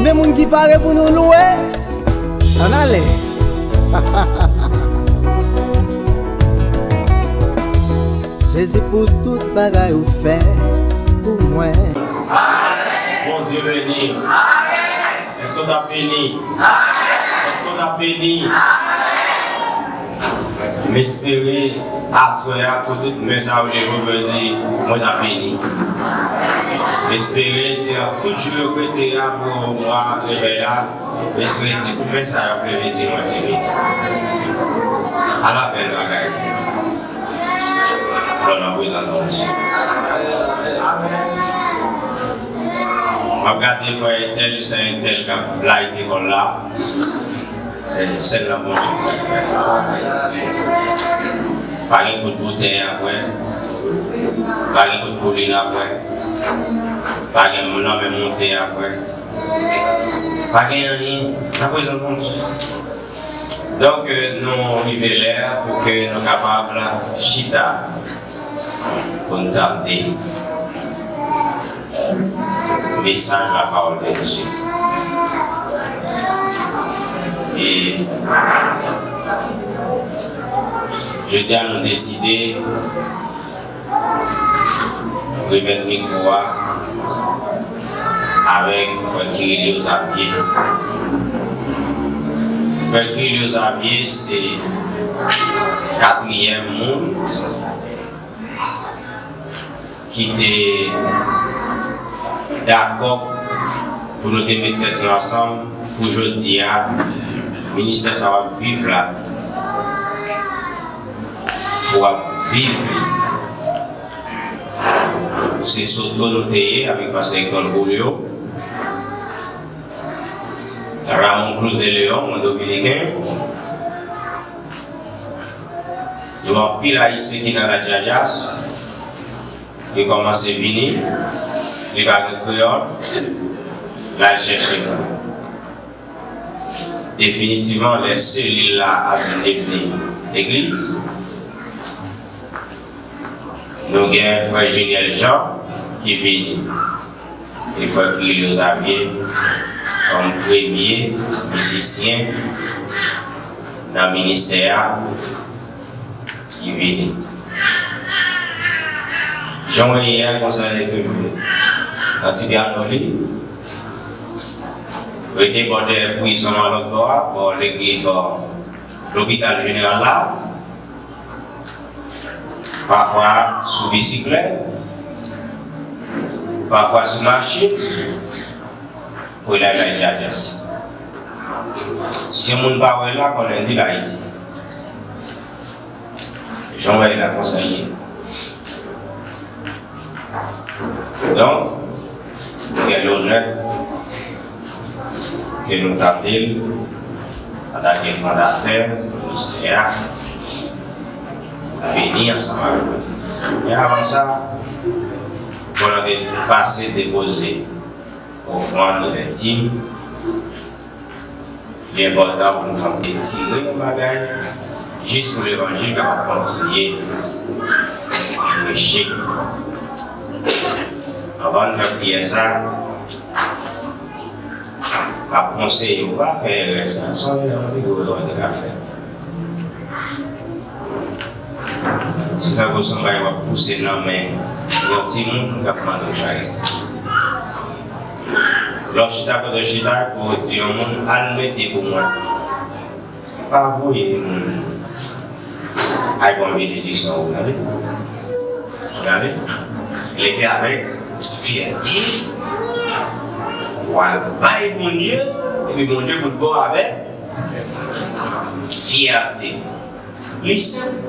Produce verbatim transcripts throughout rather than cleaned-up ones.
Gen moun ki pare pou nou louwe? Ann ale. Jezi, pou tout bagay ou fè pou mwen. Bondye beni. Èske w t ap beni? Èske w t ap beni? M espere aswè a, pou tout men sa yo leve pou yo di, mwen t ap beni. M espere, diran tout jou yo k rete a pou mwa revèy la, m espere tout men sa yo ap leve di, mwen t ap beni. Ala bèl bagay. Glwa nan prezans Bondye. M ap gade frè entèl, sè entèl k ap layite kò l la. Eh, sèl nan Bondye. Pa gen kout boutèy apre. Pa gen kout koulin apre. Pa gen lanmè monte apre. Pa gen anyen. Nan prezans Bondye. Donk, euh, nou rive lè pou ke nou kapab chita pou n tande mesaj la parole de Dieu. E jodi a, nou deside remèt mikwo a avèk frè Kirilyo Xavier. Frè Kirilyo Xavier se katriyèm moun ki te dakò pou nou te met tèt nou ansanm pou jodi a, ministè sa w ap viv la, pou w ap viv li. Se Soto nou te ye avèk pastè Hector Julio, Ramon Cruz de Leon, yon Dominiken, yon anpil Ayisyen ki nan Las Jajas, li kòmanse vini, li pa gen kreyòl, l al chèche nou. Definitivman, lè selil la ap devni legliz, nou gen frè Juniel Jean ki vini, e frè Kirilyo Xavier kòm premye mizisyen nan ministè a ki vini. Jan w wè ye a, konsa l te toujou ye. Nan ti pyano li, rete bò dèyè prizon an lòt bò a, bò legliz, bò lopital jeneral la. Pafwa sou bisiklèt, pafwa sou machin, pou l al bay Jajas. Si yon moun pa wè l la, konnen di l Ayiti. Jan w wè l la, konsa l ye. Donk, nou gen lonè ke nou tande l antanke fondatè ministè a, beni ansanm avèk nou. Men avan sa, fò nou te pase depoze ofrann, vètim, li enpòtan pou nou fè yon ti retire yon bagay, jis pou levanjil kapab kontinye preche. Anvan n fè priyè sa, m ap konseye w, pa fè erè sa. Se yon erè anpil gwo erè w te ka fè. Se tankou se yon bagay w ap pouse nan men yon timoun k ap mande w charite. Lè w chita kote w chita, pou w di yon moun, "Al mete pou mwen." Pa voye moun al pran benediksyon ou, gade. Gade. Li fè avèk fyète. W al bay Bondye, epi Bondye kout bò avèk fyète. Li senp.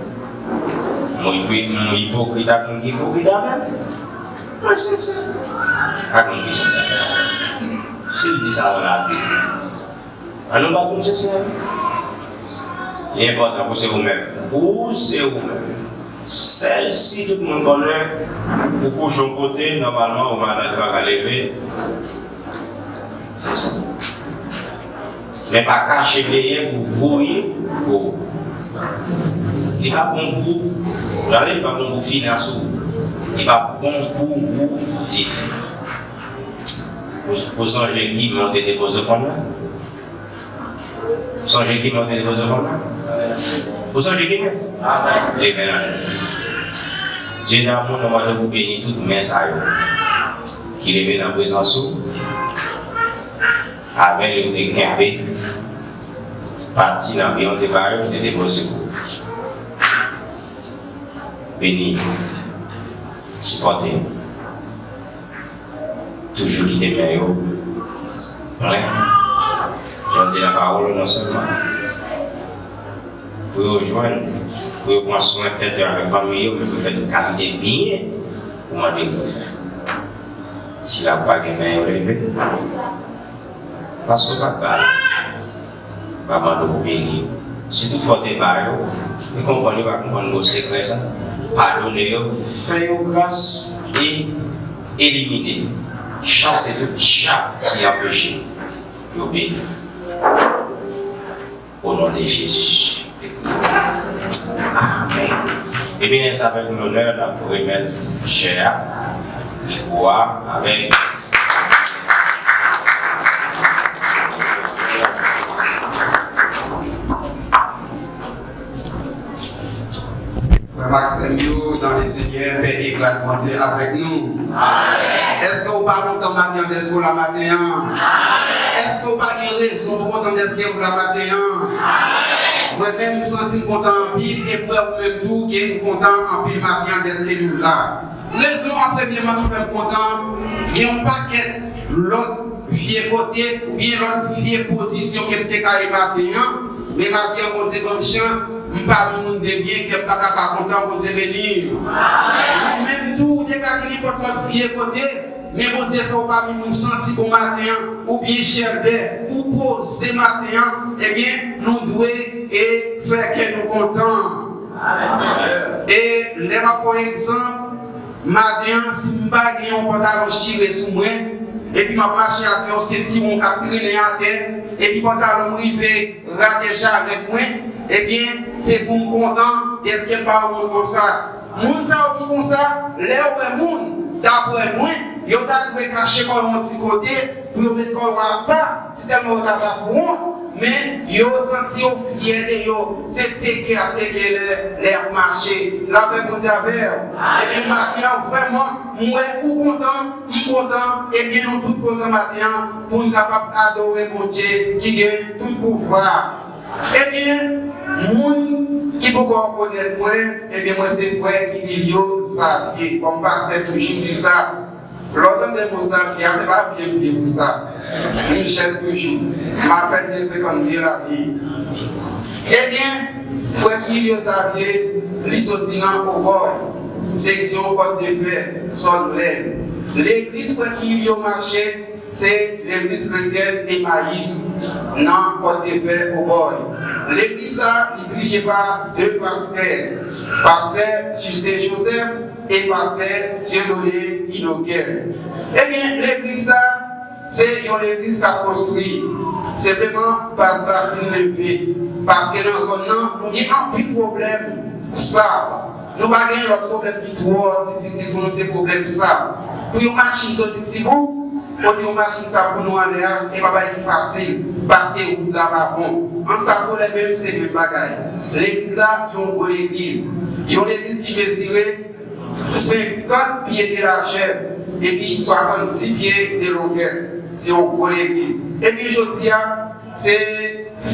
Mwen ipokrit, mwen ipokrit ak moun ki ipokrit avè m. Mwen sensè ak moun ki sensè. Si l di sa nan Labib, ann nou bat moun sensè. Li enpòtan pou se ou menm. Pou se ou menm. Sèl si tout moun konnen ou kouche yon kote, nòmalman ou malad, ou pa ka leve. Se sa. Men pa kache dèyè pou voye pou ou. Li pa bon pou, gade, li pa bon pou finans ou. Li pa bon pou ou ditou. Ou, ou sonje ki men w te depoze ofrann nan? Ou sonje ki men w te depoze ofrann nan? Ou sonje ki men? Leve nan men. Dye damou, nou mande w pou beni tout men sa yo ki leve nan prezans ou. Avè l, yo te kenbe pati nan byen w te ba yo, yo te depoze pou ou. Beni yo. Sipòte yo. Toujou kite men yo plen. Jan w di nan pawòl ou non sèlman pou yo jwenn, pou yo pran swen tèt yo avèk fanmi yo, men pou yo fè tout kalite byen ou mande yo fè. Sila k pa gen men yo leve, paske w pa t ba yo. Pa mande w pou beni yo. Si toutfwa w te ba yo, yo konprann yo pa konprann mo sekrè sa, padone yo, fè yo gras e elimine, chase tout djab ki anpeche yo beni. O non de Jezi. Amèn. Ebyen, se avèk lonè n ap remèt chè a, mikwo a, avèk Frè m ak sè m yo, dans le Seigneur, pè e gras Bondye avèk nou. Èske w pa kontan maten an dèske w la maten an? Èske w pa gen rezon pou kontan dèske w la maten an? Mwen menm, m santi m kontan anpil, e m kwè ou menm tou ke ou kontan anpil maten an dèske nou la. Rezon an premyeman ki fè m kontan, gen yon pakèt lòt vye kote, oubyen lòt vye pozisyon ke m te ka ye maten an, men maten an Bondye ban m chans, m pami moun de byen, kè m pa ka pa kontan, Bondye beni. Ou menm tou, ou te ka gen nenpòt lòt vye kote, men Bondye fè w pami moun santi bon maten an, oubyen chèlbè, ou poze maten an, ebyen, nou dwe e fè kè nou kontan. E lè m ap pran egzanp, maten an, si m pa gen yon pantalon chire sou mwen, epi m ap mache ak yon sentiwon k ap trennen atè, epi pantalon m rive rate jarèt mwen, ebyen, se pou m kontan, èske m pa yon moun konsa? Moun sa yo ki konsa, lè yo wè moun, daprè mwen, yo ta dwe kache kò yo yon ti kote, pou yo met kò yo apa, si tèlman yo ta pral pou wont, men yo santi yo fyè de yo, se teke y ap teke lè, lè y ap mache. Lapè Bondye avè w. Ebyen, maten an, vrèman, m wè ou kontan, m kontan, ebyen, nou tout kontan maten an, pou n kapab adore Bondye ki gen tout pouvwa. Ebyen, moun ki poko rekonèt mwen, ebyen, mwen se frè Kirilio Xavier, kòm pastè toujou di sa. Lè w tande mo Xavier a, se pa vye m vye pou sa. M jèn toujou. M apèn gen senkannde lane. Ebyen, frè Kirilio Xavier, li soti nan Obòy, seksyon Kòt de Fè, zòn Lèn. Legliz frè Kirilio mache, se legliz kretyèn Emayis, nan Kòt de Fè, Obòy. Legliz sa, li dirije pa de pastè, pastè Justin Joseph, e pastè Dieudonné Inokel. Ebyen, legliz sa, se yon legliz k ap konstwi. Senpleman, baz la fin leve. Paske nan zòn nan, nou gen anpil pwoblèm sab. Nou pa gen lòt pwoblèm ki twò difisil pou nou, se pwoblèm sab. Pou yon machin soti Tibouk, pote yon machin sab pou nou anlè a, e pa bagay ki fasil, paske wout la pa bon. An sa volè menm, se menm bagay. Legliz la, yon gwo legliz. Yon legliz ki mezire senkant pye de lajè epi swasanndis pye de longè. Se yon gwo legliz. Epi jodi a, se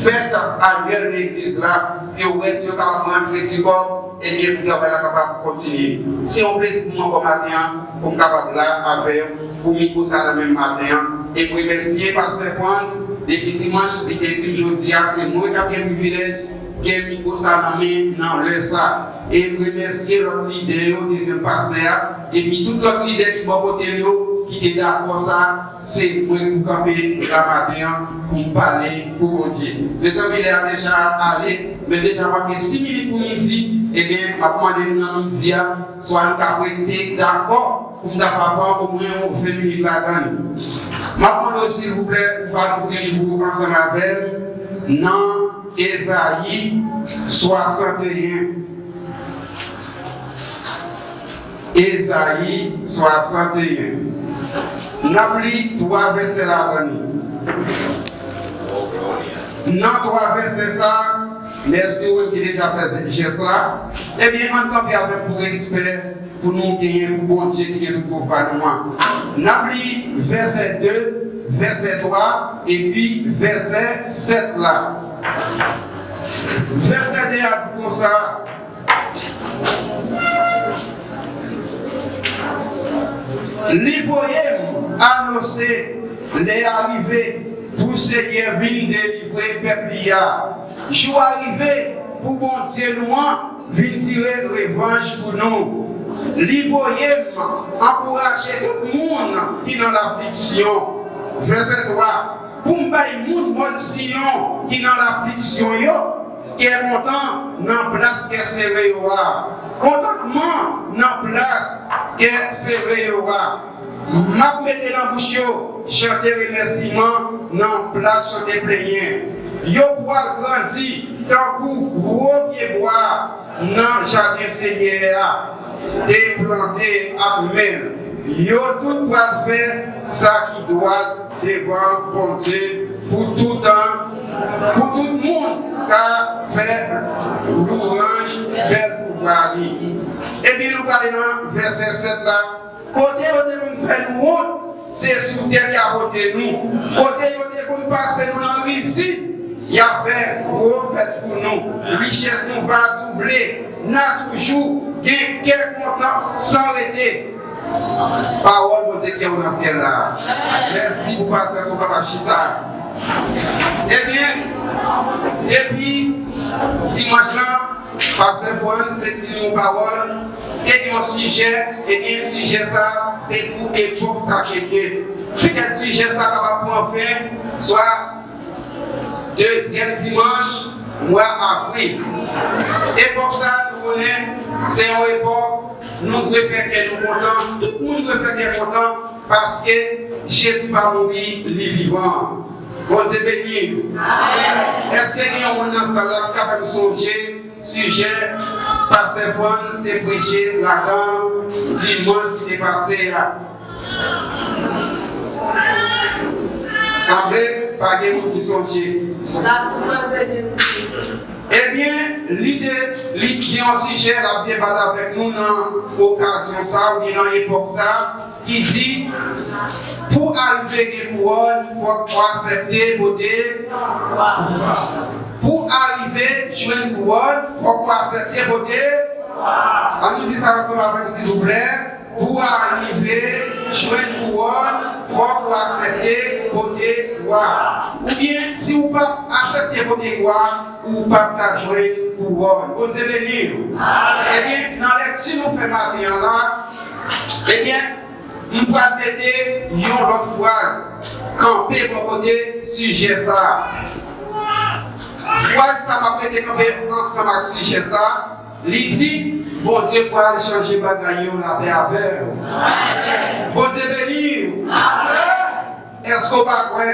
fèt anyèl legliz la, pou yo wè si yo kapab rantre ti kòb, ebyen, pou travay la kapab kontinye. Se yon plezi pou mwen ankò maten an, pou m kapab la avè w, pou mikwo sa nan men m maten an. E m remèsye pastè Frantz, depi dimanch, li te di m jodi a, se mwen k ap gen privilèj gen mikwo sa nan men nan lè sa. E m remèsye lòt lidè yo, dezyèm pastè a, epi tout lòt lidè ki bò kote l yo, ki te dakò sa, se mwen pou kanpe la maten an, pou m pale pou Bondye. Mezanmi, lè a deja ale, men deja manke sis minit pou midi, ebyen, m ap mande nou nan midi a, swa nou ka rete dakò, pou m ta pran omwen yon ven minit ladan li. M ap mande w, silvouplè, pou w va ouvri liv ou ansanm avè m nan Ezayi swasanteyen. Ezayi swasanteyen. N ap li twa vèsè ladan li. Nan twa vèsè sa, mèsi ou menm ki deja fè jès la. Ebyen, ann kanpe avè m pou respè pou nou genyen pou Bondye ki gen tout pouvwa nou an. N ap li vèsè de, vèsè twa, epi vèsè sèt la. Vèsè de a di konsa, Li voye m anonse lè a rive pou Senyè vin delivre pèp li a. Jou a rive pou Bondye nou an vin tire revanj pou nou. Li voye m ankouraje tout moun ki nan lafliksyon. Vèsè twa, pou m bay moun mòn Siyon ki nan lafliksyon yo kè kontan nan plas kè sere yo a. Kontantman nan plas kè sere yo a. M ap mete nan bouch yo chante remèsiman nan plas chante plenyen. Yo pral grandi tankou gwo pyebwa nan jaden Senyè a, te plante ak men l. Yo tout pral fè sa ki dwat devan Bondye pou tout tan, pou tout moun ka fè lwanj bèl pouvwa li. Epi nou prale nan vèsè sèt la. Kote yo te konn fè nou wont, se sou tèt y a pote nou. Kote yo te konn pase nou nan rizib, y a fè gwo fèt pou nou. Richès nou va double. N a toujou gen kè kontan san rete. Pawòl Bondye ki anwo nan syèl la. Mèsi pou pasyans ou kapab chita. Ebyen, depi dimanch lan, Pastè Frantz te di nou yon pawòl, te di yon sijè, ebyen, sijè sa, se pou epòk sa ke l ye. Petèt sijè sa kapab pran fen, swa dezyèm dimanch mwa avril. Epòk sa, nou konnen, se yon epòk nou dwe fè kè nou kontan. Tout moun dwe fè kè kontan paske Jezi pa mouri, li vivan. Bondye beni nou. Èske gen yon moun nan sal la ki ka fè m sonje sijè Pastè Frantz te preche ladan dimanch ki te pase a? Sanble pa gen moun ki sonje. La soufrans de Jezi Kris. Ebyen, li te, li gen yon sijè l ap debat avèk nou nan okazyon sa oubyen nan epòk sa, ki di, pou arive gen kouwòn, fòk ou aksepte pote. Pou arive jwenn kouwòn, fòk ou aksepte pote. Ann nou di sa ansanm avè m, silvouplè. Pou arive jwenn kouwòn, fòk ou aksepte pote kwa. Oubyen, si ou p ap aksepte pote kwa, ou p ap ka jwenn kouwòn. Bondye beni w. Ebyen, nan lèkti nou fè maten an la, ebyen, m pral mete yon lòt fraz kanpe bò kote sijè sa a. Fraz sa m ap mete kanpe ansanm ak sijè sa a, li di, Bondye pral chanje bagay yo lapè avè w. Bondye beni w. Èske w pa kwè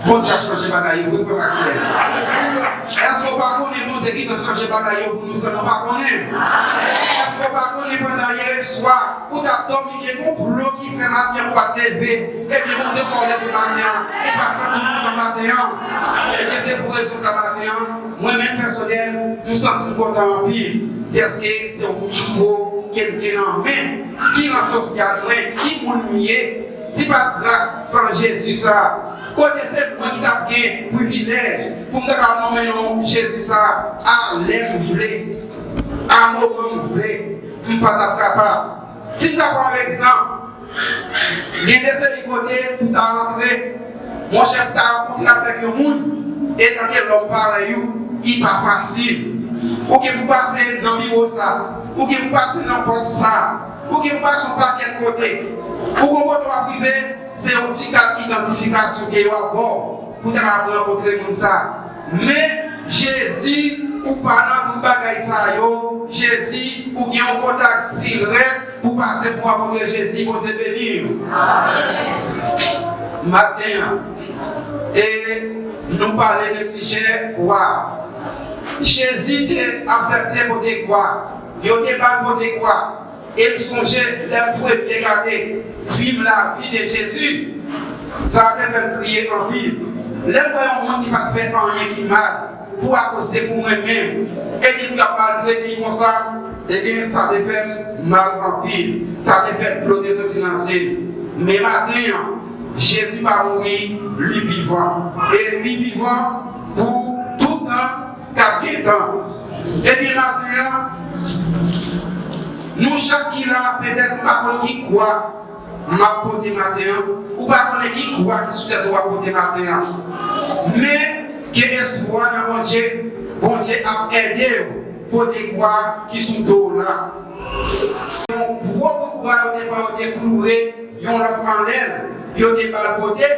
Bondye ap chanje bagay yo, wi, frè Maxwell? Èske w pa konnen Bondye gentan chanje bagay yo pou nou san nou pa konnen? Èske w pa konnen pandan yè swa, ou t ap dòmi, gen konplo ki fè maten an ou pa t leve, epi Bondye fè w leve maten an, ou pa santi w kontan maten an? Ebyen, se pou rezon sa maten an, mwen menm pèsonèl, m santi m kontan anpil, dèske se yon mikwo ke m gen nan men, ki ran sosyal mwen, ki moun m ye, si pa t gras san Jezi sa, kote se mwen ki t ap gen privilèj pou m ta ka nonmen non Jezi sa a lè m vle, a moman m vle, m pa t ap kapab. Si m ta pran yon egzanp, gen de seri kote pou ta rantre, monchè, pou ta rankontre avèk yon moun, etanke lòm parèy ou, li pa fasil. Ou gen pou pase nan biwo sa, ou gen pou pase nan pòt sa, ou gen pou pase yon pakèt kote. Ou gon kote w ap rive, se yon ti kat idantifikasyon ke yo ap ba w pou ta ka rankontre moun sa. Men, Jezi, ou pa nan tout bagay sa yo. Jezi, ou gen yon kontak dirèk pou pase pou rankontre Jezi. Bondye beni w. Maten an, e nou pale de sijè kwa. Jezi te aksepte pote kwa. Yo te ba l pote kwa. E m sonje lè m premye gade fim Lavi de Jezi, Sa te fè m kriye anpil. Lè m wè yon moun ki pa t fè anyen ki mal pou akoz se pou mwen menm, epi pou y ap maltrete l konsa, ebyen, sa te fè m mal anpil. Sa te fè dlo te soti nan zye m. Men maten an, Jezi pa mouri, li vivan. E li vivan pou tout tan k ap gen tan. Ebyen, maten an, nou chak ki la, petèt m pa konn ki kwa m ap pote maten an, ou pa konnen ki kwa ki sou tèt ou w ap pote maten an. Men, gen espwa nan Bondye, Bondye ap ede w pote kwa ki sou do w la. Yon gwo bout bwa yo te pran, yo te kloure yon lòt anlè l, yo te ba l pote,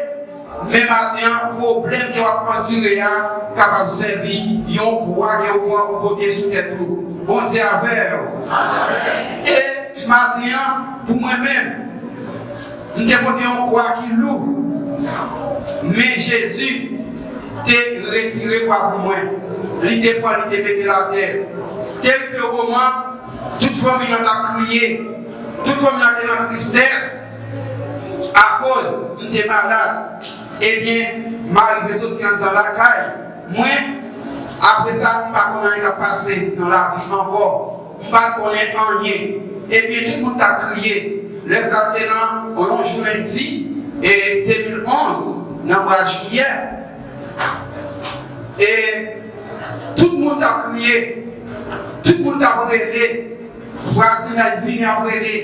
men maten an, pwoblèm ke w ap andire a kapab sèvi yon kwa ke w pran ou pote sou tèt ou. Bondye avè w. E maten an, pou mwen menm, m te pote yon kwa ki lou, men Jezi te retire kwa pou mwen. Li te pran, li te mete l atè. Te rive yon moman, tout fanmi an t ap kriye. Tout fanmi an te nan tristès akoz m te malad. Ebyen, m arive soti anndan lakay mwen. Apre sa, m pa konn anyen k ap pase nan lavi ankò. M pa t konnen anyen. Ebyen, tout moun t ap kriye. Lè sa a te nan yon jou lendi, e de mil onz, nan mwa jiyè. E tout moun t ap kriye. Tout moun t ap rele. Vwazinaj vini ap rele.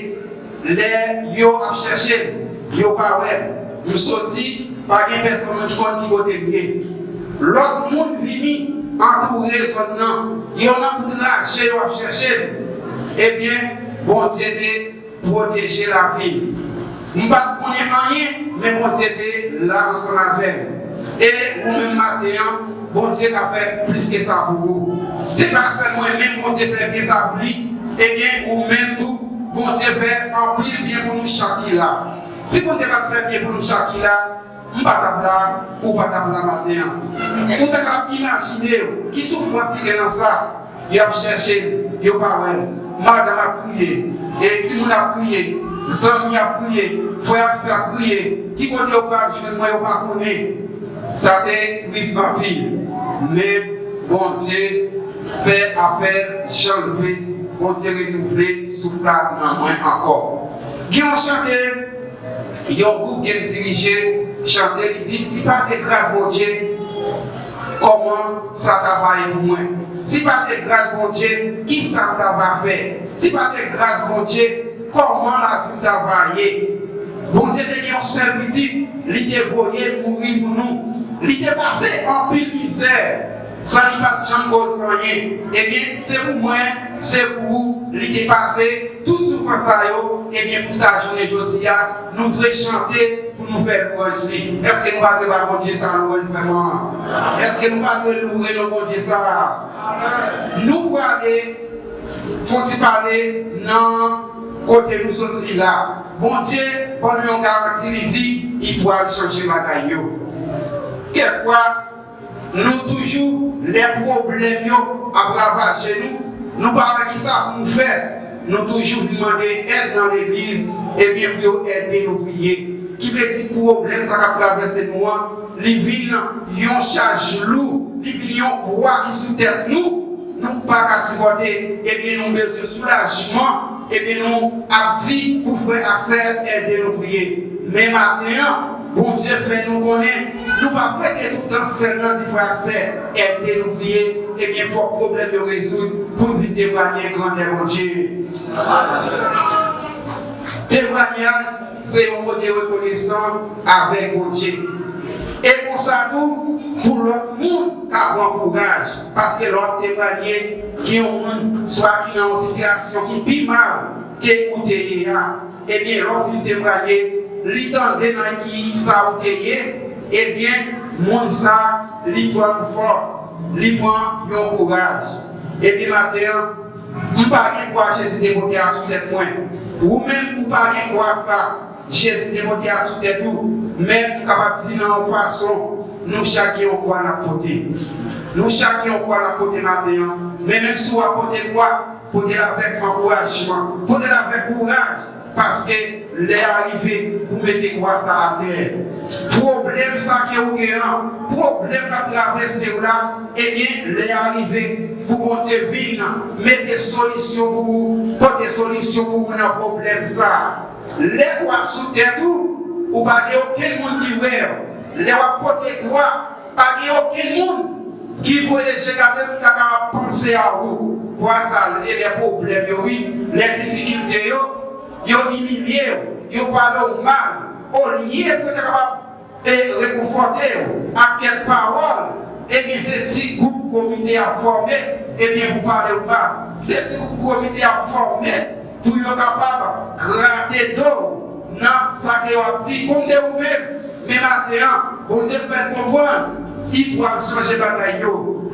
Lè yo ap chèche m, yo pa wè m. M soti, pa gen pèsonn ki konn ki kote m ye. Lòt moun vini antoure zòn nan. Yo nan tout raje, yo ap chèche m. Ebyen, Bondye te pwoteje lavi m. M pa t konnen anyen, men Bondye te la ansanm avè m. E ou menm maten an, Bondye ka fè plis ke sa pou ou. Se pa sèl mwen menm Bondye fè byen sa pou li, ebyen ou menm tou, Bondye fè anpil byen pou nou chak ki la. Si Bondye pa t fè byen pou nou chak ki la, m pa t ap la, ou pa t ap la maten an. Ou ta ka imajine w ki soufrans ki gen nan sa. Y ap chèche m, yo pa wè m. Madanm ap kriye, e timoun ap kriye, zanmi ap kriye, frè ak sè ap kriye. Ki kote yo pral jwenn mwen, yo pa konnen. Sa te tris anpil. Men Bondye fè afè l jan l vle. Bondye renouvle souf la nan mwen ankò. Gen yon chante yon gwoup ke m dirije chante, li di, "Si pa te gras Bondye, kòman sa ta va ye pou mwen? Si pa te gras Bondye, ki sa m ta va fè? Si pa te gras Bondye, kòman lavi m ta va ye?" Bondye te gen yon sèl pitit, li te voye l mouri pou nou. Li te pase anpil mizè. San li pa t janm koz anyen. Ebyen, se pou mwen, se pou ou, li te pase tout soufrans sa yo. Ebyen, pou sa, jounen jodi a, nou dwe chante pou nou fè lwanj li. Èske nou pa dwe ba Bondye sa lwanj vrèman? Èske nou pa dwe loure non Bondye sa? Nou prale fon ti pale nan kote nou sot li la. Bondye ban nou yon garanti, li di, li pral chanje bagay yo. Kèk fwa, nou toujou, lè pwoblèm yo ap ravaje nou, nou pa wè kisa pou nou fè. Nou toujou vin mande èd nan legliz, ebyen pou yo ede nou priye. Ki vle di pwoblèm sa k ap travèse nou an, li vin yon chaj lou, li vin yon kwa ki sou tèt nou, nou pa ka sipòte, ebyen nou bezwen soulajman, ebyen nou ap di pou frè ak sè ede nou priye. Men maten an, Bondye fè nou konnen, nou p ap rete toutan sèlman di frè ak sè ede nou priye, ebyen fòk pwoblèm yo rezoud pou n vin temwaye grandè Bondye. Temwayaj se yon kote rekonesan avèk Bondye. E konsa tou, pou lòt moun ka pran kouraj, paske lè w ap temwaye, gen yon moun swa ki nan yon sitiyasyon ki pi mal ke ou te ye a. Ebyen, lè w fin temwaye, li tande nan ki sa ou te ye, ebyen, moun sa, li pran fòs, li pran yon kouraj. Ebyen, maten an, m pa gen kwa Jezi te pote a sou tèt mwen. Ou menm, ou pa gen kwa sa Jezi te pote a sou tèt ou. Men, m kapab di nan yon fason, nou chak gen yon kwa n ap pote. Nou chak gen yon kwa n ap pote maten an. Men, menm si w ap pote kwa, pote l avèk ankourajman, pote l avèk kouraj, paske Lè a rive pou mete kwa sa atè. Pwoblèm sa ke ou gen an, pwoblèm k ap travèse w la, ebyen, lè a rive pou Bondye vin mete solisyon pou ou, pote solisyon pou ou nan pwoblèm sa. Lè kwa sou tèt ou, ou pa gen okenn moun ki wè w. Lè w ap pote kwa, pa gen okenn moun ki voye je gade w, ki ta kapab panse a ou. Kwa sa, l ye lè pwoblèm yo, wi, lè difikilte yo, yo imilye w, yo pale w mal. Olye pou yo ta kapab e rekonfòte w ak kèk pawòl, ebyen, se ti gwoup komite ap fòme, ebyen, pou pale w mal. Se ti gwoup komite ap fòme pou yo kapab grate do w nan sa ke w ap di kont de ou menm. Men maten an, Bondye fè n konprann, li pral chanje bagay yo.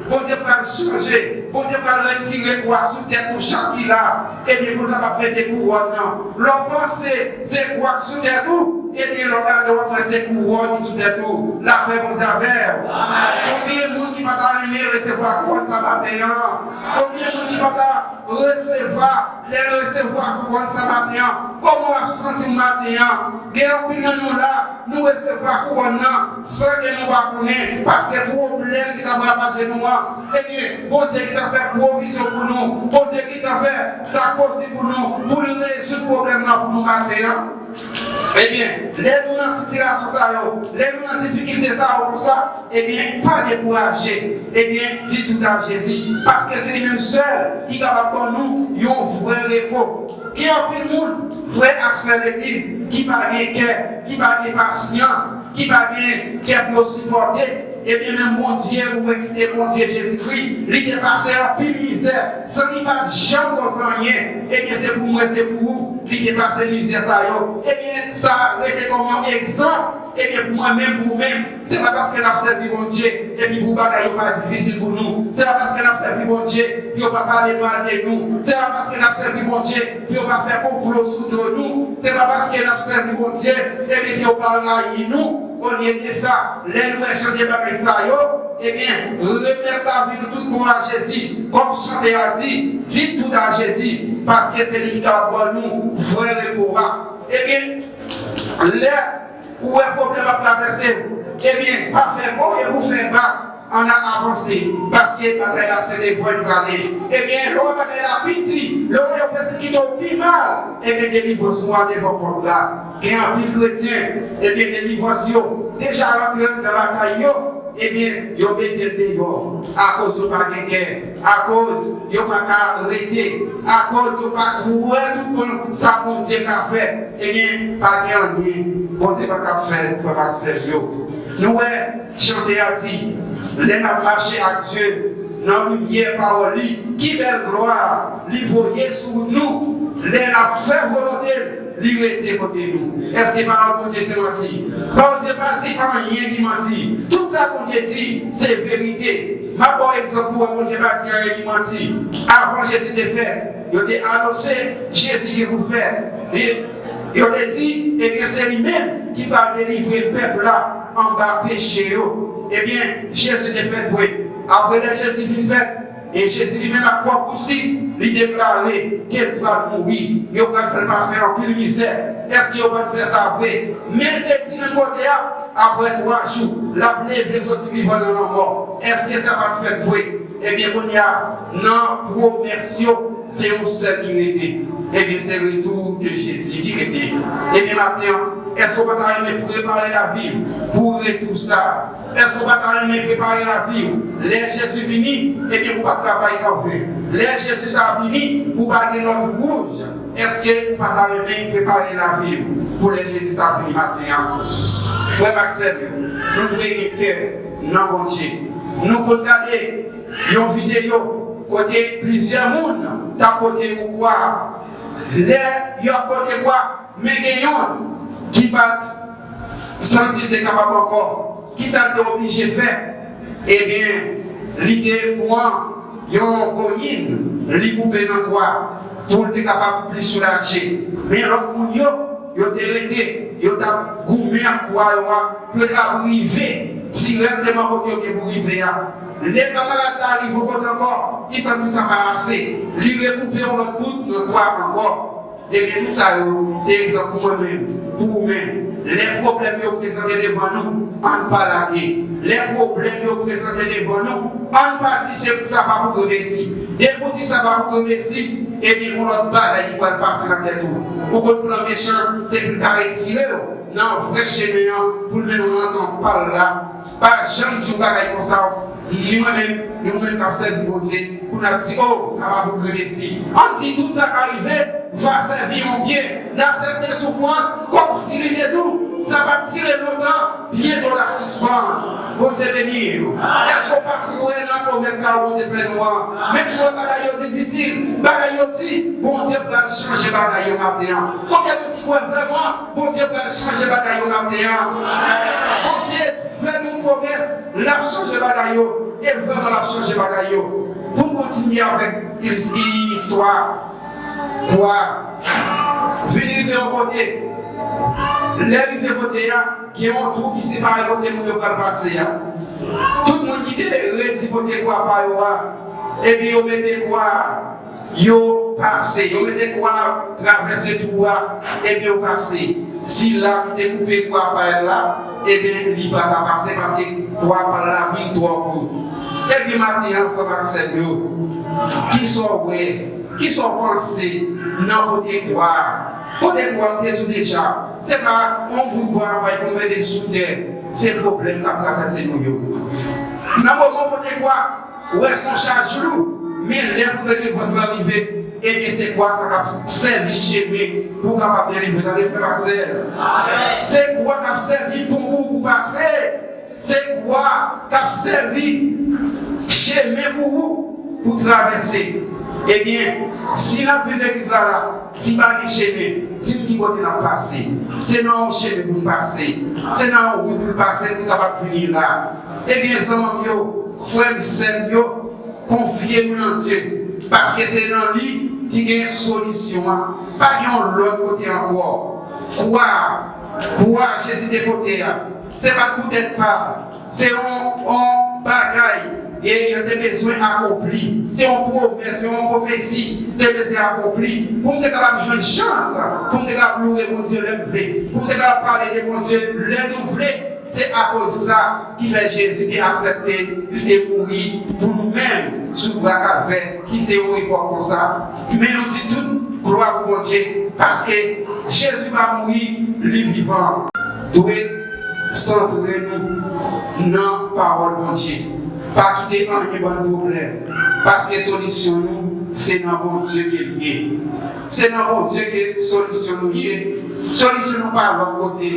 Bondye pral chanje. Bondye pral retire kwa sou tèt nou chak ki la. Ebyen, pou l kapab mete kouwòn nan. Lè w panse se kwa k sou tèt ou, ebyen, lè w gade, w ap wè se kouwòn ki sou tèt ou. Lapè Bondye avè w. Konbyen moun ki pa ta renmen resevwa kouwòn sa maten an? Konbyen moun ki pa ta resevwa, lè l resevwa kouwòn sa maten an? Kòman w ap santi w maten an? Gen anpil nan nou la, nou resevwa kouwòn nan san ke nou pa konnen, paske pwoblèm ki t ap ravaje nou an, ebyen, Bondye ki t ap fè pwovizyon pou nou, Bondye ki t ap fè sa k posib pou nou, pou l rezoud pwoblèm nan pou nou maten an. Ebyen, lè nou nan sitiyasyon sa yo, lè nou nan difikilte sa yo konsa, ebyen, pa dekouraje. Ebyen, di tout a Jezi, paske se li menm sèl ki kapab ban nou yon vrè repo. Gen anpil moun, frè ak sè legliz, ki pa gen kè, ki pa gen pasyans, ki pa gen kè pou yo sipòte. Ebyen, menm Bondye, ou wè ki te Bondye Jezikri, li te pase anpil mizè, san li pa t janm koz anyen. Ebyen, se pou mwen, se pou ou, li te pase mizè sa yo. Ebyen, sa rete kòm yon egzanp. Ebyen, pou mwen menm, pou ou menm, se pa paske n ap sèvi Bondye, epi pou bagay yo pa difisil pou nou. Se pa paske n ap sèvi Bondye, pou yo pa pale mal de nou. Se pa paske n ap sèvi Bondye, pou yo pa fè konplo sou do nou. Se pa paske n ap sèvi Bondye, epi pou yo pa rayi nou. Olye de sa, lè nou wè jan de bagay sa yo, ebyen, remèt lavi nou tout bon a Jezi. Kòm chante a di, di tout a Jezi, paske se li ki kapab ban nou vrè repo a. Ebyen, lè ou wè pwoblèm ap travèse w, ebyen, pa fè o, e pou fè ba, ann a avanse, paske batay la se devan n prale. Ebyen, lè w wè batay la pi di, lè w wè yo pèsekite w pi mal, ebyen, delivrans ou a devan pòt la. Gen anpil kretyen, ebyen, delivrans yo deja rantre anndan lakay yo, ebyen, yo mete l deyò, akoz yo pa gen kè, akoz yo pa ka rete, akoz yo pa kwè tout bon sa Bondye ka fè, ebyen, pa gen anyen Bondye pa ka fè, frè m ak sè m yo. Nou wè, chante a di, lè n ap mache ak Dye nan limyè pawòl li, ki bèl glwa li voye sou nou, lè n ap fè volonte l, li rete kote nou. Èske pawòl Bondye se manti? Bondye pa di anyen ki manti. Tout sa Bondye di, se verite. M ap ba w egzanp pou wè Bondye pa di anyen ki manti. Avan Jezi te fèt, yo te anonse Jezi gen pou fèt. E yo te di, ebyen, se li menm ki pral delivre pèp la anba peche yo. Ebyen, Jezi te fèt vre. Apre lè Jezi fin fèt, e Jezi li menm ak pwòp bouch li, li deklare ke l pral mouri. Yo pral fè l pase anpil mizè. Èske yo pa t fè sa vre? Men l te di nan kote a, apre twa jou, l ap leve soti vivan nan lanmò. Èske sa pa t fèt vre? Ebyen, kounye a, nan pwomès yo, se yon sèl ki rete. Ebyen, se retou de Jezi ki rete. Ebyen, maten an, èske w pa ta renmen prepare lavi w pou retou sa a? Èske w pa ta renmen prepare lavi w? Lè Jezi vini, ebyen, pou w pa travay anven. Lè Jezi sa a vini, pou w pa gen lòt wouj. Èske ou pa ta renmen prepare lavi w pou lè Jezi sa a vini maten an? Frè m ak sè m yo, nou dwe gen kè nan Bondye. Nou konn gade yon videyo kote plizyè moun t ap pote yon kwa. Lè yo ap pote kwa, men gen yonn ki pa t santi l te kapab ankò. Kisa l te oblije fè? Ebyen, li te pran yon koyin, li koupe nan kwa pou l te kapab pli soulaje. Men lòt moun yo, yo te rete, yo t ap goumen ak kwa yo a, pou yo te kapab rive dirèkteman kote yo gen pou rive a. Lè kanmarad la rive bò kote ankò, li santi sa pa ase. Li rekoupe yon lòt bout nan kwa ankò. Ebyen, tout sa yo, se egzanp pou mwen menm, pou ou menm. Lè pwoblèm yo prezante devan nou, ann pa lage. Lè pwoblèm yo prezante devan nou, ann pa di se, sa pa pou remesi. Depi w di sa pa pou remesi, ebyen, yon lòt bagay ki pral pase nan tèt ou. Ou konn plan mechan, se pou l ka retire w nan vrè chemen an, pou l mennen w nan tronp pa l la. Pa janm di yon bagay konsa, ni mwen menm, ni ou menm k ap sèvi Bondye, pou n ap di, "O, sa pa pou remesi." Ann di, "Tout sa ka rive, va sèvi yon byen." N aksepte soufrans kòmsi li te dou. Sa p ap dire lontan, byento l ap sispann. Bondye beni w. Èske w pa kwè nan pwomès sa Bondye fè nou an? Menm si w wè bagay yo difisil, bagay yo di, Bondye pral chanje bagay yo maten an. Konbyen moun ki kwè vrèman Bondye pral chanje bagay yo maten an? Bondye fè nou pwomès, l ap chanje bagay yo. E vrèman, l ap chanje bagay yo. Pou n kontinye avèk is-, istwa kwa, vin rive yon kote. Lè rive kote a, gen yon twou ki separe kote moun yo pral pase a. Tout moun ki te redi pote kwa pa yo a, epi yo mete kwa a, yo pase, yo mete kwa a travèse twou a, epi yo pase. Sila ki te koupe kwa pa l la, ebyen, li pa ka pase paske kwa pa l la vin twò kout. Ebyen, maten an, frè m ak sè m yo, kisa w wè, kisa w panse nan pote kwa a? Pote kwa a, m te di w deja, se pa yon bout bwa a bay pou mete sou tè, se pwoblèm k ap travèse nou yo. Nan moman pote kwa, ou wè se yon chaj lou, men lè pou delivrans lan rive, ebyen se kwa sa k ap sèvi chemen pou w kapab delivre. Tande frè m ak sè m. Se kwa k ap sèvi pon pou ou pou pase. Se kwa k ap sèvi chemen pou ou pou travèse. Ebyen, si n ap viv legliz la la, si pa gen chemen, di m ki kote n ap pase. Se nan yon chemen pou n pase. Se nan yon wout pou n pase pou n kapab vini la. Ebyen, zanmi m yo, frè m, sè m yo, konfye nou nan Dye, paske se nan li ki gen solisyon an. Pa gen yon lòt kote ankò. Kwa, kwa Jezi te pote a, se pa t pou tèt pa l. Se yon, yon bagay e yo te bezwen akonpli. Se yon pwomès, se yon pwofesi te bezwen akonpli. Pou m te kapab jwenn chans, pou m te kapab loure Bondye lè m vle, pou m te kapab pale de Bondye lè nou vle. Se akoz sa ki fè Jezi te aksepte, li te mouri pou nou menm sou bwa Kalvè, ki se yon epòk konsa. Men nou di tout glwa pou Bondye, paske Jezi pa mouri, li vivan. Dwe santre nou nan pawòl Bondye. Pa kite anyen ban n pwoblèm, paske solisyon nou, se nan Bondye ke l ye. Se nan Bondye ke solisyon nou ye. Solisyon nou pa lòt kote.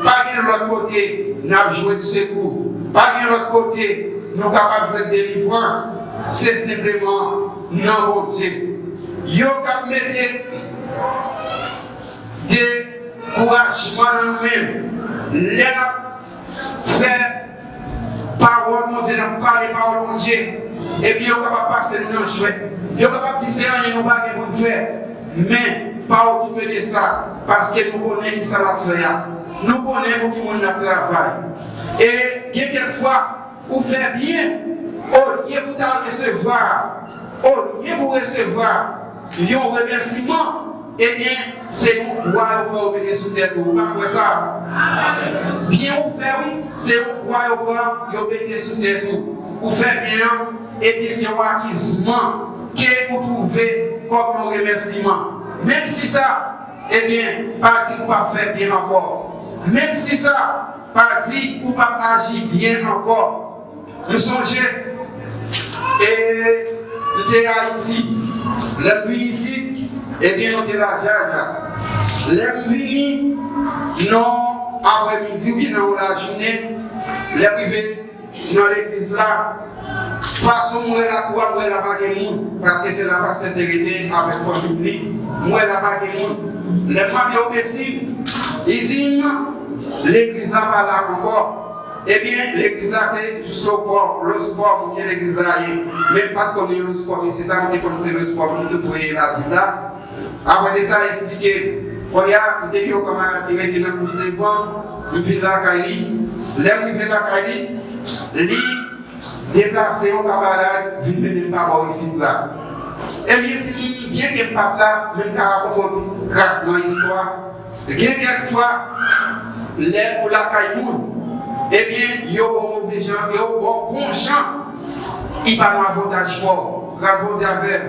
Pa gen lòt kote n ap jwenn sekou. Pa gen lòt kote nou kapab jwenn delivrans. Se senpleman nan Bondye. Yo k ap mete dekourajman nan nou menm. Lè n ap fè pawòl Bondye, n ap pale pawòl Bondye, ebyen, yo kapab pase nou nan jwèt. Yo kapab di se anyen nou pa gen pou n fè. Men, pa okipe de sa, paske nou konnen ki sa n ap fè a. Nou konnen pou ki moun n ap travay. E gen kèk fwa, ou fè byen, olye pou w ta resevwa, olye pou w resevwa yon remèsiman, ebyen, se yon kwa yo pran yo mete sou tèt ou. Ou pa kwè sa? Byen ou fè, wi, se yon kwa yo pran yo mete sou tèt ou. Ou fè byen an, ebyen, se yon akizman ke ou twouve kòm yon remèsiman. Menm si sa, ebyen, pa di ou p ap fè byen ankò. Menm si sa, pa di ou p ap aji byen ankò. M sonje, e, m te Ayiti. Lè m vin isit, ebyen, nou te la djadja. Lè m vini, nan aprèmidi oubyen nan yon lajounen, lè m rive nan legliz la, fason m wè lakou a, m wè la pa gen moun, paske se la pastè te rete avèk fanmi li, m wè la pa gen moun. Lè m mande yo mesi, li di m, legliz la pa la ankò. Ebyen, legliz la se jis lo pò, lo spò ke legliz la ye. Men m pa t konnen lo spò isit la, m te konn se lo spò ki tou pre lavil la. Apre de sa, li eksplike, kounye a, m te gen yon kanmarad ki rete nan kouch devan, m vin lakay li. Lè m rive lakay li, li deplase yon kanmarad vin mennen m pa bò isit la. Ebyen, si m byen ke m pa t la, men m ka rakonte yon ti Kras nan istwa. Gen kèk fwa, lè ou lakay moun, ebyen, yo ba w move jan, yo ba w bon jan, li pa nan avantaj pa w. Kras Bondye avè w.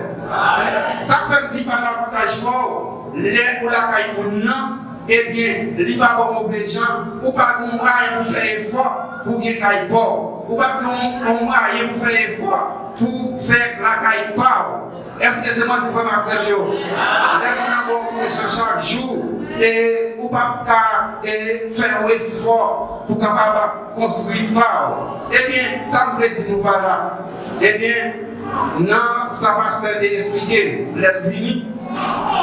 Sa k fè m di pa nan avantaj pa w, lè ou lakay moun nan, ebyen, li pa ba w move jan, ou pa gen mwayen pou fè efò pou gen kay pa w. Ou pa gen yon, yon mwayen pou fè efò pou fè lakay pa w. Èske se manti, frè m ak sè m yo? Lè moun nan ba w move jan chak jou, e ou p ap ka, e, fè yon efò pou kapab konstwi pa w. Ebyen, sa m vle di nou pa la? Ebyen, nan sa pastè te eksplike lè m vini,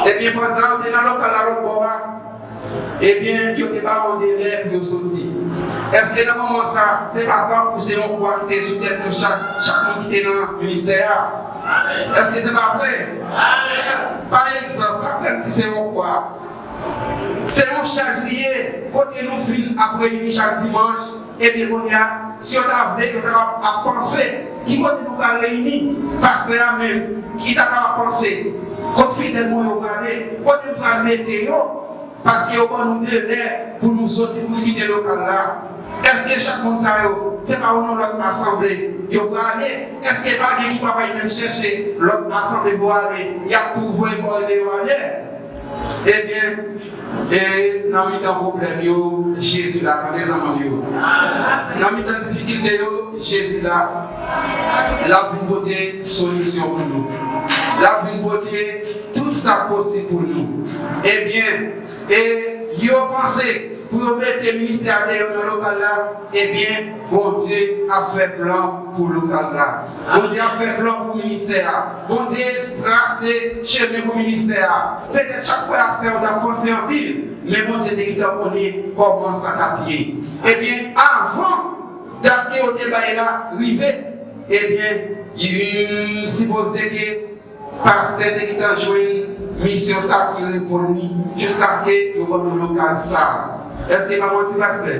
ebyen, pandan yo te nan lokal la lòt bò a, ebyen, yo te ba w yon delè pou yo soti. Èske nan moman sa, se pa tankou se yon kwa ki te sou tèt nou chak, chak moun ki te nan ministè a? Èske se pa vre? Pa egzanp, sa k fè m di se yon kwa. Se yon chaj li ye, kote nou fin ap reyini chak dimanch, ebyen, kounye a, si yo ta vle, yo ta ap panse ki kote nou ka reyini. Pastè a menm, ki ta kapab panse, kot fidèl mwen yo prale, kote m pral mete yo? Paske yo ban nou delè pou nou soti, pou n kite lokal la. Èske chak moun sa yo, se pa yon lòt asanble yo prale? Èske pa gen ki pral menm chèche lòt asanble pou ale? Y ap tou voye kò yo deyò anlè. Ebyen, e nan mitan pwoblèm yo, Jezi la, tande zanmi m yo. Nan mitan difikilte yo, Jezi la. L ap vin pote solisyon pou nou. L ap vin pote tout sa k posib pou nou. Ebyen, e yo panse pou yo mete ministè a deyò nan lokal la, ebyen, Bondye ap fè plan pou lokal la. Bondye ap fè plan pou ministè a. Bondye trase chemen pou ministè a. Petèt chak frè ak sè yo t ap panse anpil, men Bondye te gentan konnen kòman sa t ap ye. Ebyen, avan dat ke yo te bay la rive, ebyen, li sipoze ke pastè te gentan jwenn misyon sa ki reponn li jiskaske yo ban nou lokal sa. Èske pa manti, pastè?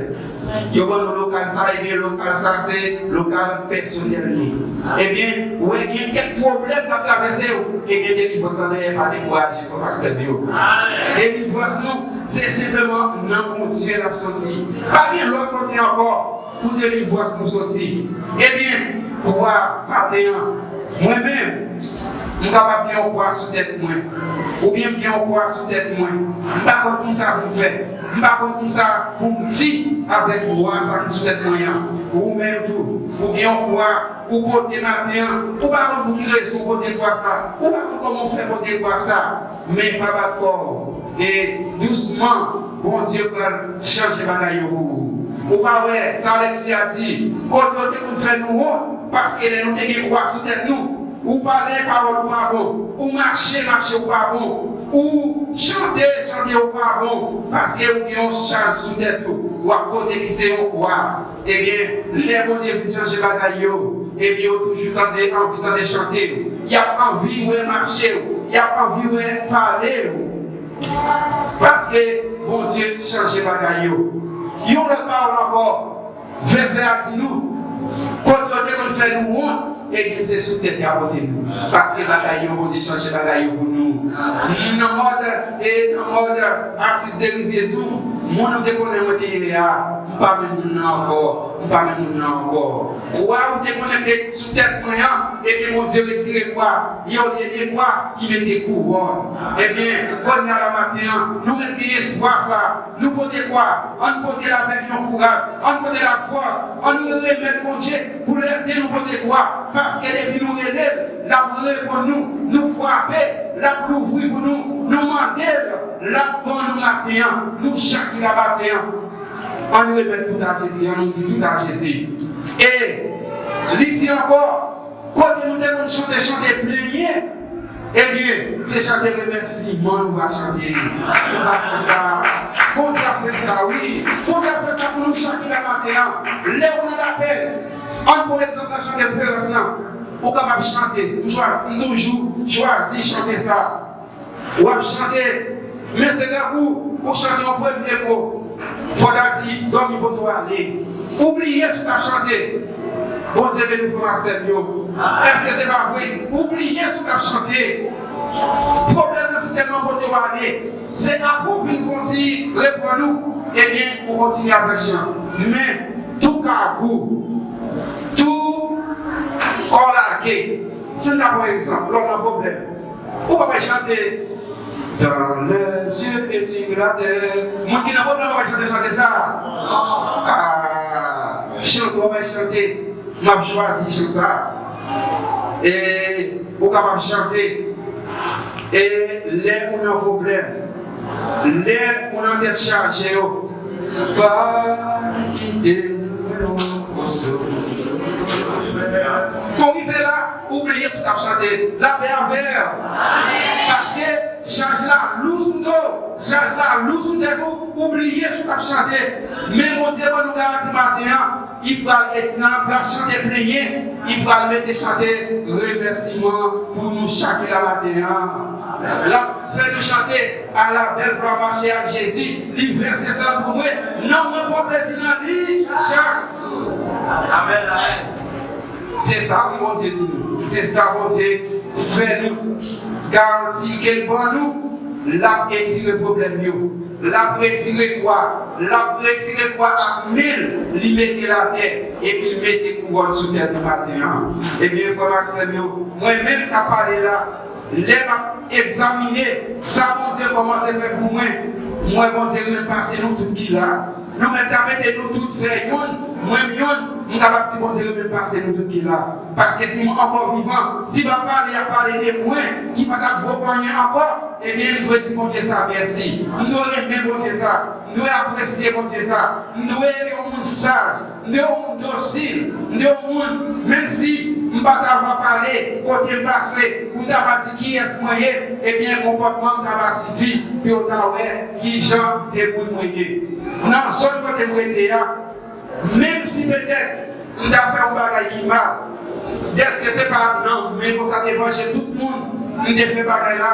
Yo ban nou lokal sa, ebyen, lokal sa se lokal pèsonèl nou. Ebyen, ou wè gen kèk pwoblèm k ap travèse w, ebyen, delivrans lan dèyè pa dekouraje, frè m ak sè m yo. Delivrans nou, se senpleman nan Bondye l ap soti. Pa gen lòt kote ankò pou delivrans nou soti. Ebyen, kwa maten an, mwen menm, m kapab gen yon kwa sou tèt mwen, oubyen m gen yon kwa sou tèt mwen. M pa konn kisa pou m fè. M pa konn kisa pou m di avèk kwa sa ki sou tèt mwen an. Ou menm tou, ou gen yon kwa ou pote maten an. Ou pa konn pou ki rezon w pote kwa sa. Ou pa konn kòman w fè pote kwa sa. Men pa bat kò w. E dousman, Bondye pral chanje bagay yo pou ou. Ou pa wè, sa lèkti a di, kote yo te konn fè nou wont, paske lè nou te gen kwa sou tèt nou, ou pale pawòl ou pa bon, ou mache, mache ou pa bon, ou chante, chante ou pa bon, paske ou gen yon chaj sou tèt ou, w ap pote ki se yon kwa. Ebyen, lè Bondye vin chanje bagay yo, ebyen, yo toujou tande, anvi tande chante w. Y ap anvi wè mache w. Y ap anvi wè pale w. Paske Bondye chanje bagay yo. Yon lòt pawòl ankò, vèsè a di nou, kote yo te konn fè nou wont, ebyen, se sou tèt y a pote nou. Paske bagay yo, Bondye chanje bagay yo pou nou. Nan mòd, e nan mòd atis derizyezou, moun ou te konnen mwen te ye a, m pa menm moun nan ankò. M pa menm moun nan ankò. Kwa ou te konnen te sou tèt mwen an, ebyen, Bondye retire kwa. Li olye de kwa, li mete kouwòn. Ebyen, kounye a la maten an, nou mete espwa sa. Nou pote kwa. Ann pote l avèk yon kouraj. Ann pote l ak fòs. Ann remèt Bondye pou l ede nou pote kwa. Paske depi nou rele l, l ap reponn nou. Nou frape, l ap louvri pou nou. Nou mande l, l ap ban nou maten an. Nou chak ki la maten an. Ann remèt tout a Jezi, ann di tout a Jezi. E li di ankò, kote nou te konn chante, chante plenyen, ebyen, se chante remèsiman nou va chante. Nou va fè sa. Bondye ap fè sa, wi. Bondye ap fè sa pou nou chak ki la maten an. Lè ou nan lapenn, ann pran egzanp nan chante esperans lan. Ou kapab chante. M chwa-, m toujou chwazi chante sa. W ap chante, men se tankou ou chante yon premye mo. Fò w ta di, dòmi poto ale. Ou bliye si w t ap chante. Bondye beni w, frè m ak sè m yo. Èske se pa vre? Ou bliye si w t ap chante. Pwoblèm nan si tèlman pote w ale. Se apre w vin fè yon ti reprann ou, ebyen, ou kontinye avèk chan. Men, tou kagou, tou kò lage, si n ta pran egzanp, lè w nan pwoblèm, ou pa pral chante Dans les cieux et sur la terre. Moun ki nan pwoblèm pa pral chante chante sa. Ah, chante w pral chante. M ap chwazi chan sa. E ou kapab chante. E lè ou nan pwoblèm, lè ou nan tèt chaje yo, pa kite mwen w konso. Kon rive la, ou bliye sou t ap chante. Lapè avè w. Paske chaj la lou sou do w, chaj la lou sou tèt ou, ou bliye sou t ap chante. Men Bondye ban nou garanti maten an, li pral ret nan plas chante plenyen, li pral mete chante remèsiman pou nou chak ki la maten an. L ap fè nou chante à la belle gloire, mache ak Jezi, li vèse san l pou mwen, nanm mwen pran plezi nan li chak jou. Amèn, amèn. Se sa wi Bondye di nou. Se sa Bondye fè nou. Garanti ke l ban nou, l ap etire pwoblèm yo. L ap retire kwa. L ap retire kwa ak men l, li mete l atè, epi l mete kouwòn sou tèt nou maten an. Ebyen, frè m ak sè m yo, mwen menm k ap pale la, lè m ap egzamine sa Bondye kòmanse fè pou mwen, m wè Bondye renmen pase nou tout ki la. Nou mèt ta mete nou tout fè yonn, mwen m yonn, m kapab di Bondye renmen pase nou tout ki la. Paske si m ankò vivan, si papa li ap pale de mwen, ki pa t ap vo anyen ankò, ebyen, m dwe di Bondye sa mèsi. M dwe renmen Bondye sa. M dwe apresye Bondye sa. M dwe yon moun saj. M dwe yon moun dosil. M dwe yon moun, menm si m pa ta va pale, kote m pase, pou m ta va di kiyès mwen ye, ebyen, konpòtman m ta va sifi pou yo ta wè kijan de moun mwen ye. Nan zòn kote m rete a, menm si petèt m ta fè yon bagay ki mal, dèske se pa nan men konsa te vanje tout moun m te fè bagay la,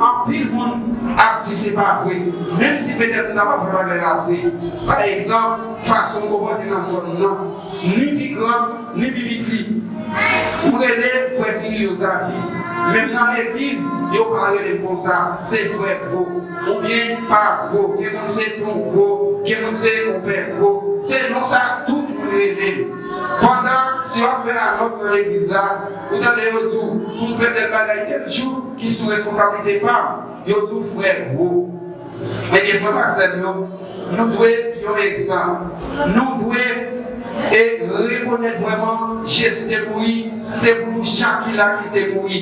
anpil moun ap di se pa vre. Menm si petèt m ta pa fè bagay la vre. Pa egzanp, fason m konpòte nan zòn nan, ni pi gran, ni pi piti. M rele frè Kirilyo Zavi. Men nan legliz, yo pa rele m konsa. Se frè Gwo. Oubyen pa Gwo. Gen moun se ton Gwo. Gen moun se konpè Gwo. Se non sa tout moun rele m. Pandan, si w ap fè anons nan legliz la, ou tande yo di w, pou m fè tèl bagay tèl jou, ki sou responsablite pa m, yo di w frè Gwo. Ebyen, frè m ak sè m yo, nou dwe yon egzanp. Nou dwe e rekonèt vrèman Jezi te mouri, se pou nou chak ki la ki te mouri.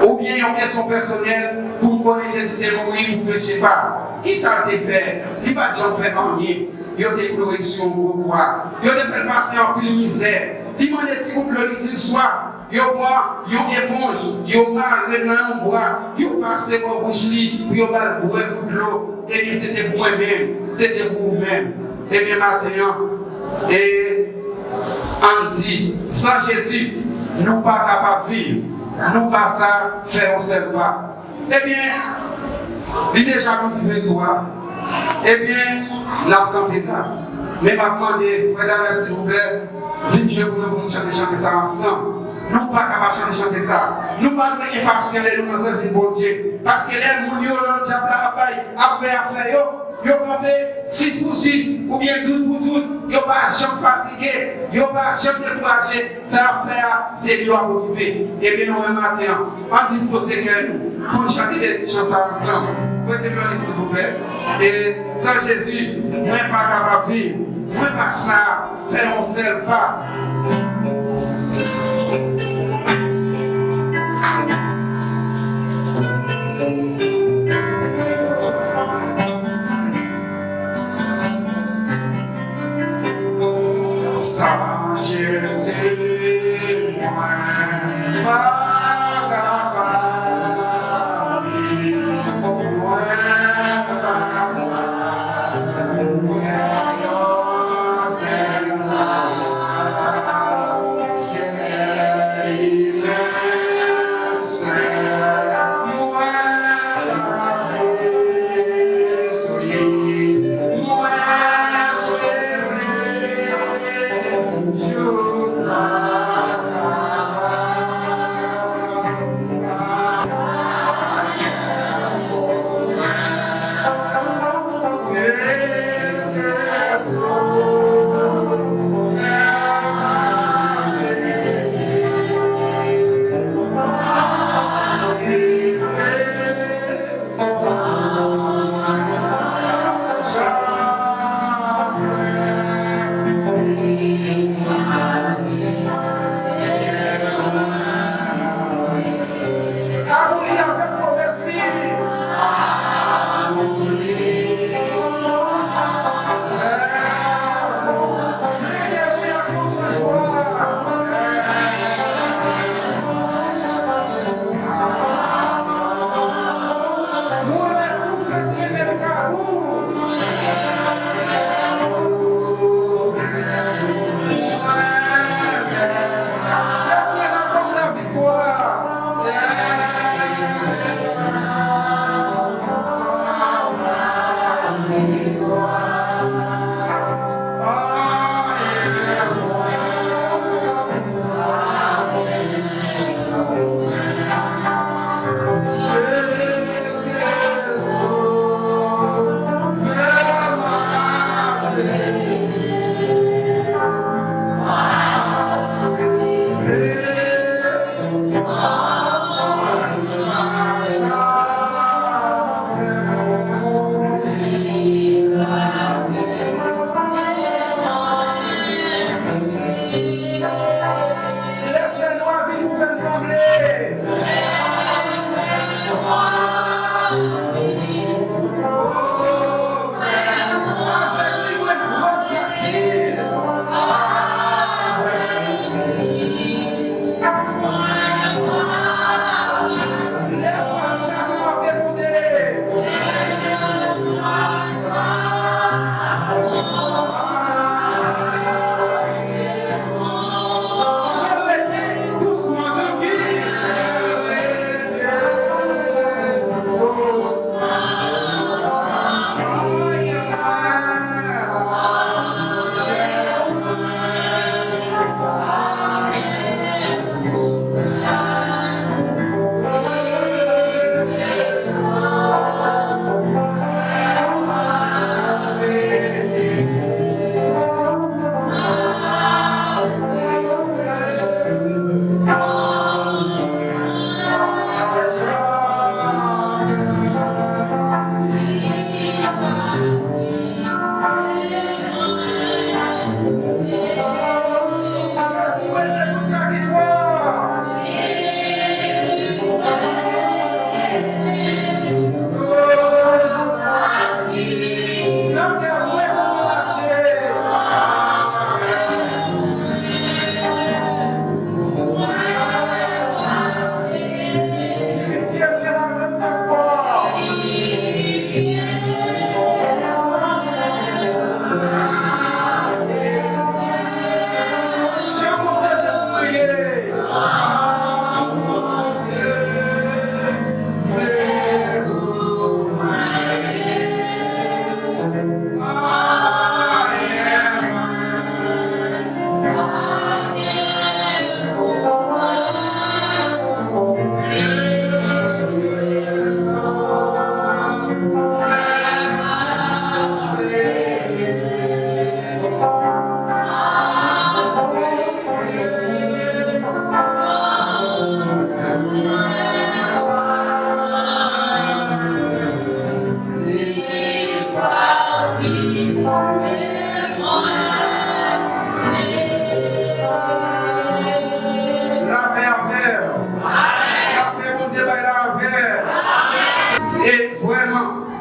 Oubyen yon kesyon pèsonèl, pou m konnen Jezi te mouri pou peche pa m. Kisa l te fè? Li pa t janm fè anyen. Yo te kloure l sou yon gwo kwa. Yo te fè l pase anpil mizè. Li mande ti kout dlo, li di l swaf. Yo pran yon eponj, yo mare l nan yon bwa, yo pase bò bouch li pou yo ba l bwè kout dlo. Ebyen, se te pou mwen menm, se te pou ou menm. Ebyen, maten an, e ann di, san Jezi, nou pa kapab viv, nou pa sa fè yon sèl pa. Ebyen, li deja midi venntwa. Ebyen, n ap kanpe la. Men m ap mande, frè Daniel, silvouplè, vin jwe pou nou, pou nou chante chante sa ansanm. Nou pa kapab chante chante sa. Nou pa dwe enpasyan lè nou nan sèvis Bondye. Paske lè moun yo nan dyab la ap bay, ap fè afè yo, yo kanpe sis pou sis, oubyen douz pou douz, yo pa janm fatige, yo pa janm dekouraje. Sa y ap fè a, se li yo ap okipe. Ebyen, nou menm maten an, ann dispoze kè nou pou n chante chan sa ansanm. Prete m yon liv, silvouplè. E san Jezi, mwen pa kapab viv. Mwen pa sa fè yon sèl pa. San Jezi, mwen pa kapab viv, mwen pa sa fè yon sèl pa, Senyè.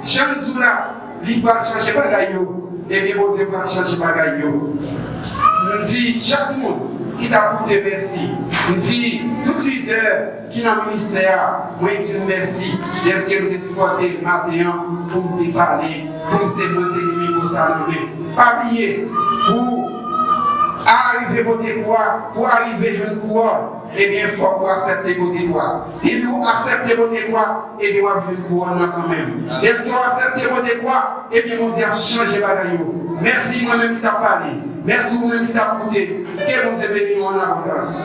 Jan m di w la, li pral chanje bagay yo. Ebyen, Bondye pral chanje bagay yo. M di chak moun ki t ap koute, mèsi. M di tout lidè ki nan ministè a, mwen di nou mèsi dèske nou te sipòte m maten an pou m te pale, pou m se mwen te gen mikwo sa nan men. Pa bliye, pou arive pote kwa, pou arive jwenn kouwòn, ebyen, fòk ou aksepte pote kwa. Depi ou aksepte pote kwa, ebyen, w ap jwenn kouwòn nan kanmenm. Dèske w aksepte pote kwa, ebyen, Bondye ap chanje bagay yo. Mèsi mwen menm ki t ap pale. Mèsi ou menm ki t ap koute. Ke Bondye beni nou an abondans.